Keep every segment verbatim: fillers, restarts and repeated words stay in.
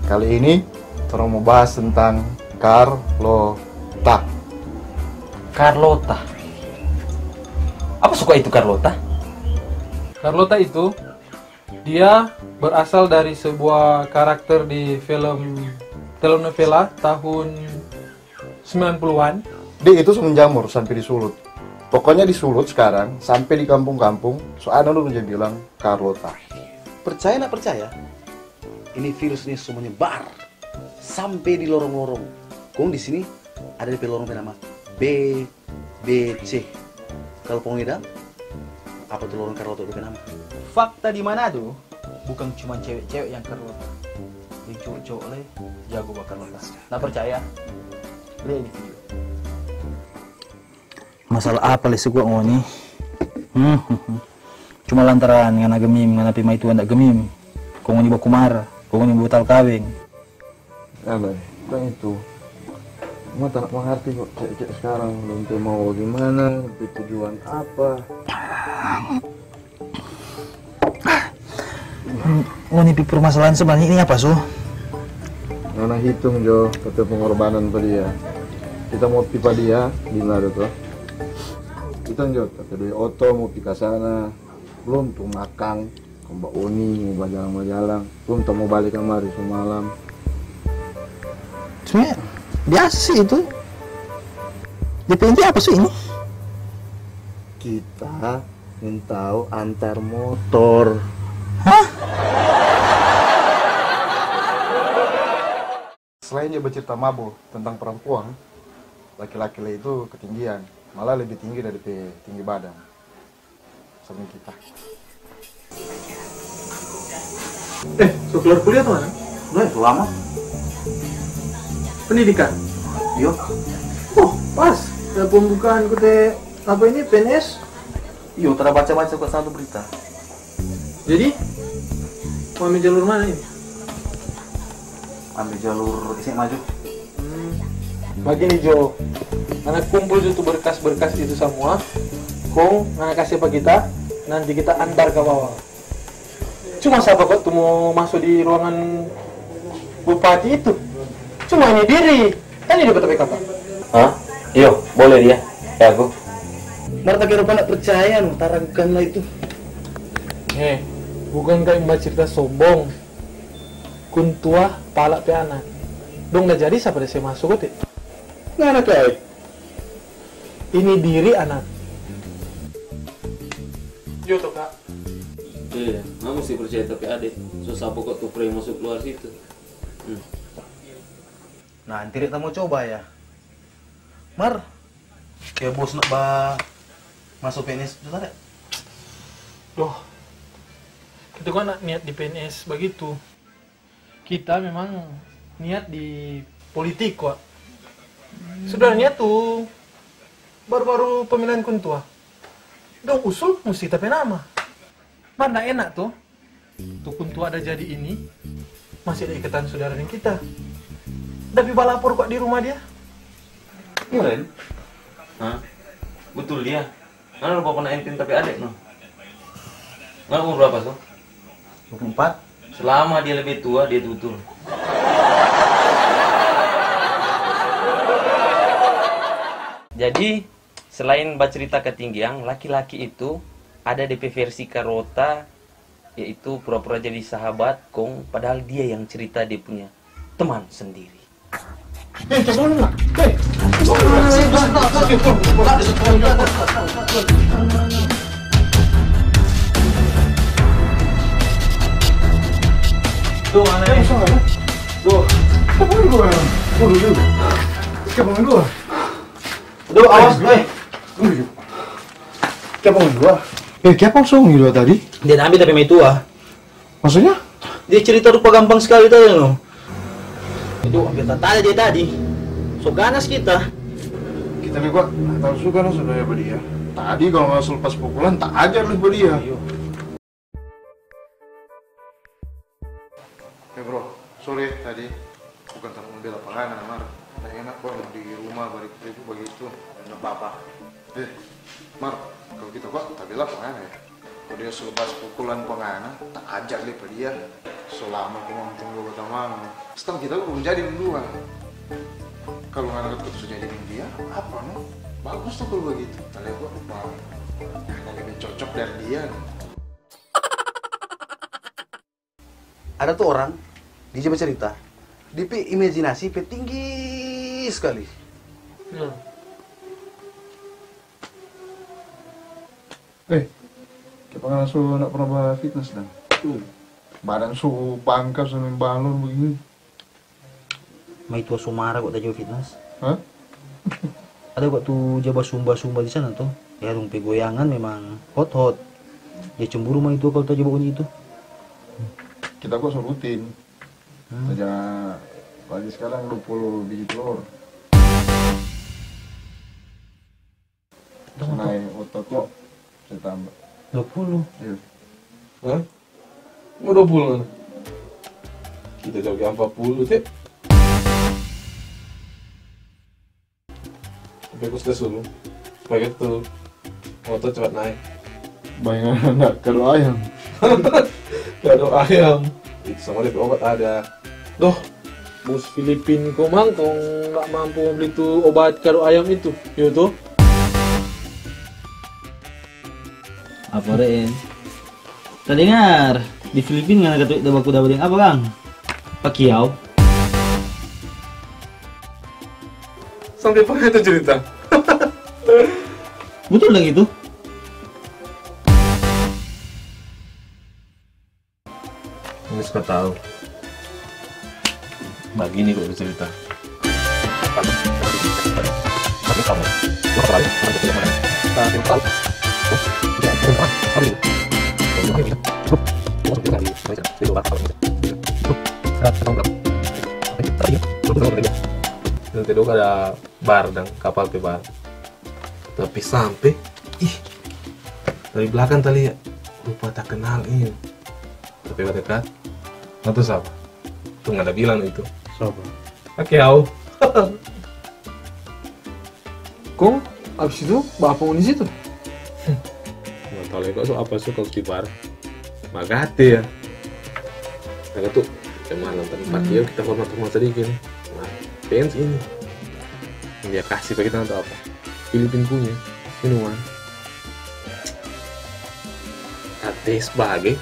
Kali ini, torang mo bahas tentang Carlota. Carlota. Apa suka itu Carlota? Carlota itu, dia berasal dari sebuah karakter di film telenovela tahun sembilan puluhan. Dia itu so menjamur sampe di Sulut. Pokoknya di Sulut skarang, sampe di kampung-kampung, so ada dong ja bilang Carlota. Percaya nda percaya, ini virus ni so menyebar sampe di lorong-lorong. Kong di sini ada de pe lorong pe nama B B C. Kalu ngoni dang, apa tu lorong Carlota de pe nama? Fakta di Manado, bukang cuma cewe-cewe yang Carlota. Deng cowo-cowo lei jago bakarlota. Nda percaya? Lia ini video. Masalah apa lei se kwa ngoni? Hmm, hmm, hmm. Cuma lantaran ngana gemim, ngana pe maitua nda gemim. Kong ngoni baku mara, kong ngoni babatal kaweng. Alai, tong itu. Ngoni tak mangarti kong, cek-cek skarang, dong pe mau bagimana, dong pe tujuan apa. Ngoni pe permasalahan sebenarnya ini apa, so? Ngana hitung jo, kata pengorbanan pa dia. Kita mo pi pa dia, di mana to? Hitung jo, kata doi oto mo pi ka sana, belum tu makang, kong bauni, mo bajalang-bajalang, belum tu mo bale kamari so malam. Sebenarnya biasa sih itu. De pe inti apa sih ini? Kita Nintau antar motor. Hah? Selain dia bercerita mabo tentang perempuan, laki-laki le itu ketinggian, malah lebih tinggi dari pe tinggi badan. Samping kita. Eh, so keluar kuliah tu mana? Udah, so lama. Pendidikan? Iyo. Oh, pas. Ada pembukaan kute apa ini, P N S? Iyo, tara baca-baca kwa satu berita. Jadi, mau ambil jalur mana ini? Ambil jalur S M A jo. Hmm. Bagini jo, ngana kumpul jo tu berkas-berkas itu samua, kong ngana kase pa kita, nanti kita antar ka bawah. Cuma sapa kwa tu mo maso di ruangan bupati itu? Cuma ini diri. Kan ini dia pe kapa? Hah? Iyo, boleh dia. Ya, aku. Mar ta kira rupa nda percaya no, tarangkan lah itu. Eh, bukan kami bacerita sombong. Kuntua pala pe anak. Dong da jadi sapa da se maso kote? Ngana kai. Ini diri anak. Jo to, Kak. Iya, ngana musti percaya ta pe ade. So sapa kwa tu prei maso keluar situ? Hmm. Nanti dek ta mo coba ya. Mar, ke bos nak ba maso P N S tu tadi? Doh, kita kan nak niat di P N S bagitu. Kita memang niat di politik kwa. Sudah niat tu baru-baru pemilihan kuntua. Dong usul musti ta pe nama. Mar nda enak to. Tu kuntua da jadi ini, masih ada ikatan sudara deng kita. Da pi balapor kwa di rumah dia. Iya, Ren. Hah? Betul dia. Ngana lupa pernah entin ta pe adek no. Ngana umur berapa so? Dua puluh empat. Selama dia lebih tua, dia tutur. Jadi, selain bacerita ketinggian, laki-laki itu ada de pe versi karota, yaitu pura-pura jadi sahabat kong padahal dia yang cerita dia punya teman sendiri. Eh, ke sana lah. Eh, ke sana lah. Tuh, mana ini? Tuh. Ke mana gua? Waduh, yuk. Ke mana gua? Aduh, awas, eh. Kiapa ngoni dua? Eh, kiapa ngoni dua tadi? Dia ambil tapi mai tua. Maksudnya? Dia cerita rupa gampang sekali tadi, no. Itu hampir tak tanya dia tadi. So ganas kita. Kita ni, Pak, tak tahu suka no sebenarnya pada dia. Tadi kalau nggak selepas pukulan, tak ajar lah pada dia. Iyo. Eh, bro, sorry ya tadi. Bukan tanpa membela pangana, Mar. Nggak enak, Bang, di rumah bari ribut bagitu. Nggak apa-apa. Eh, Mar, kalau kita, Pak, tak bela pangana ya. Kalau dia selepas pukulan pangana, tak ajar deh pa dia. So lama komang tunggu batamang. Stang kita baru jadi dua. Kalu ngana kata so jadi deng dia, apa no? Bagus to kalu bagitu. Tale gua lupa. Ngana lebih cocok dari dia. Ada tu orang, dia ja bacarita, dia pe imajinasi pe tinggi skali. Hmm. Eh, kiapa ngana so ndak pernah ba fitness dang? Hmm. Badan so bangka, so main balon begini. Maitua so mara kong ta ja ba fitness. Hah? Ada kong tu ja basumba-sumba di sana to. Ya, dong pe goyangan memang hot-hot. Ya, cemburu maitua kalu ta ja bauni itu. Kita kong so rutin. Hmm. Saja pagi sekarang dua puluh biji telur. Tunggu, tunggu. Nae otot kong, saya tambah. Dua puluh? Iya. Hah? Mau dua puluh kan? Kita jauh ke empat puluh, cek. Tapi aku sudah suruh. Supaya kita tuh otot cepat naik. Bayangkan anak kado ayam. Kado ayam. Itu sama depe obat ada. Doh, bos Filipin komang kong nggak mampu beli tu obat kado ayam itu. Yo to? Apa, Ren? Tadengar, di Filipin ngana katu da baku dapa deng apa, kang? Pakiao. Sampai pakai itu cerita. Betul dang itu? Ini suka tahu. Bagini kong cerita. Nanti dong ada bar dang, kapal pe bar. Tapi sampe, ih, dari blakang ta lia, rupa ta kenal ini. Tapi badekat, no tu sapa? Tu ngana bilang itu. Sapa? Pakiao. Kong, abis itu, baapa ngoni situ? Nggak tahu lagi, kok so apa so kau di bar. Magate ya. Kata tu, emang nonton empat dia, kita hormat-hormat sadiki. Nah, fans ini. Dia kasih pa kita nonton apa? Filipin punya minuman. Tes bage.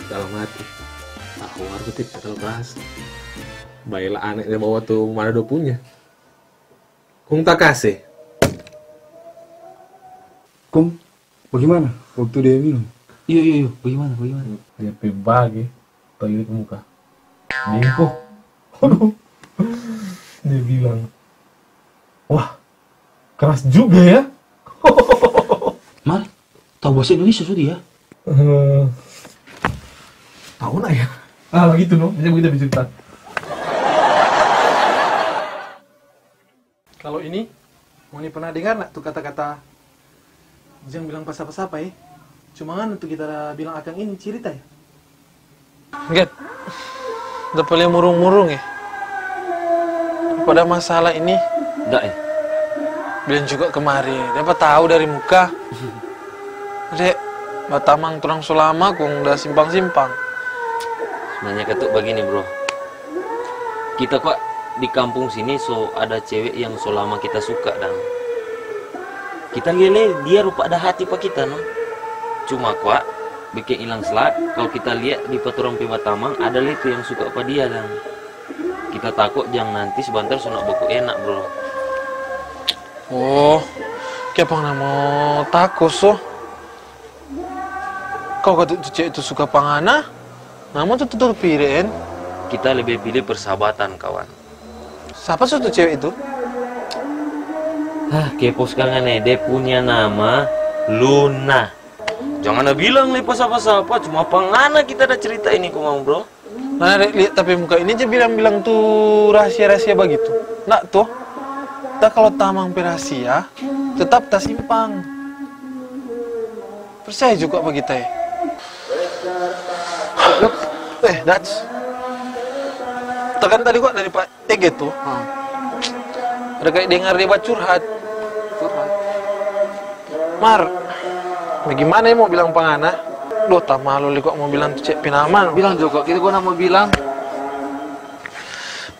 Dalam hati, "Ah, war ko tip, kata lo keras. Baela ane dia bawa tu Manado punya." Kong ta kase. Kong, bagaimana waktu dia minum? Iyo, iyo, iyo. Bagaimana, bagaimana? Dia pe bage toilet muka. Bengkok. Aduh. Dia bilang, "Wah, keras juga ya." Mar, tau bahasa Indonesia sudah ya? Eh, tau nak ya? Ah, begitu no. Macam begitu bercerita. Kalo ini, ngoni pernah dengar ndak tu kata-kata, "Jang bilang pa sapa-sapa, eh? Cuma ngana tu kita bilang akang ini cirita, eh?" Get, da paling murung-murung, eh? Pada masalah ini, ndak, eh? Bilang juga kemari, dapa tahu dari muka. Dek, batamang torang so lama kong da simpang-simpang. Nanya katu bagini, bro. Kita kwa di kampung sini so ada cewek yang so lama kita suka, dang. Kita lia lei dia rupa ada hati pa kita, no. Cuma kwa, biking ilang slat, kalu kita lia di pa torang pe batamang, ada lei tu yang suka pa dia, dang. Kita tako jang nanti sebentar so nak baku enak, bro. Oh, kiapa ngana mo tako so? Kau katu tu cewek tu suka pa ngana, ngana mo tu tutur pire, en? Kita lebe pili persahabatan, kawan. Sapa so tu cewek itu? Hah, kepo skali ngana, de punya nama Luna. Jang ngana bilang lei pa sapa-sapa, cuma pa ngana kita da cerita ini komang, bro. Ngana dek lia ta pe muka ini ja bilang-bilang tu rahasia-rahasia bagitu. Ndak to? Ta kalu tamang pe rahasia, tetap ta simpang. Percaya juga pa kita, eh. Eh, Dats. Ta kan tadi kwa dari pa Ege tu. Hmm. Ada kayak dengar dia bacurhat. Curhat. Mar, bagaimana ya mau bilang pa ngana? Lo tak malu li kok mo bilang tu cewek pe nama, no. Bilang jo kok, kita gua nak mo bilang.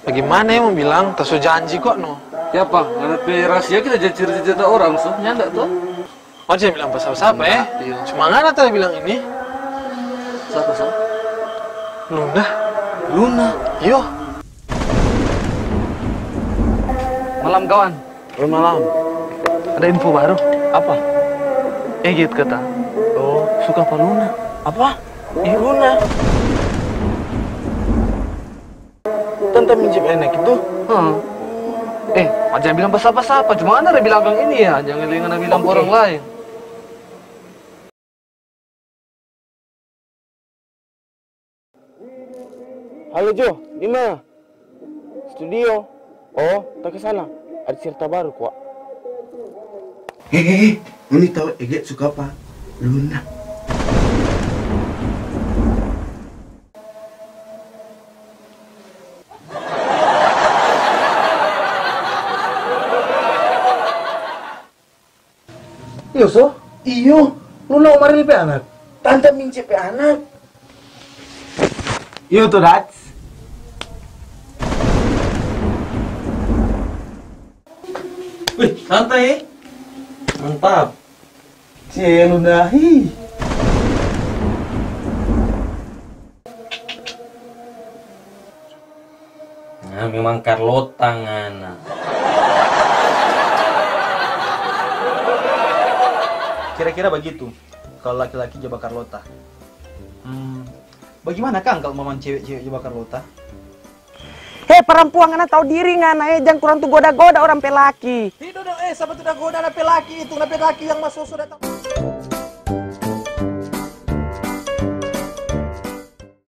Bagimana ya mo bilang, ta so janji kok, no. Ya apa? Ngana pe rahasia kita jadi cerita-cerita orang, so. Nyanda to? Oh, jangan bilang pa sapa-sapa, eh. Iya. Cuma ngana tadi bilang ini. Sapa, so? Luna. Luna? Iyo. Malam, kawan. Malam. Ada info baru. Apa? Eget kata, oh, suka pa Luna. Apa? Ih, Luna. Tanta Mincip enak itu? Hmm. Eh, jangan bilang pa sapa-sapa, cuma ngana ada bilang kang ini ya, jangan ngana bilang pa orang lain. Halo Jo, di mana? Studio? Oh, ta ke sana. Ada cerita baru kwa. Hehehe, ngoni tau Eget suka pa Luna. Iyo so? Iyo, Luna Omar pe anak. Tanta Mince pe anak. Iyo to, Dats? Wih, santai, eh. Mantap. Cie, Luna, hi. Nah, memang Carlota ngana. Kira-kira bagitu, kalau laki-laki jaba Carlota. Hmm, bagimana kang kalau mamang cewek-cewek jaba Carlota? He, parampuang, ngana tau diri ngana, eh, jang kurang tu goda-goda orang pe laki. Tidu dong, eh, sapa tu da goda na pe laki itu, na pe laki yang masoso datang.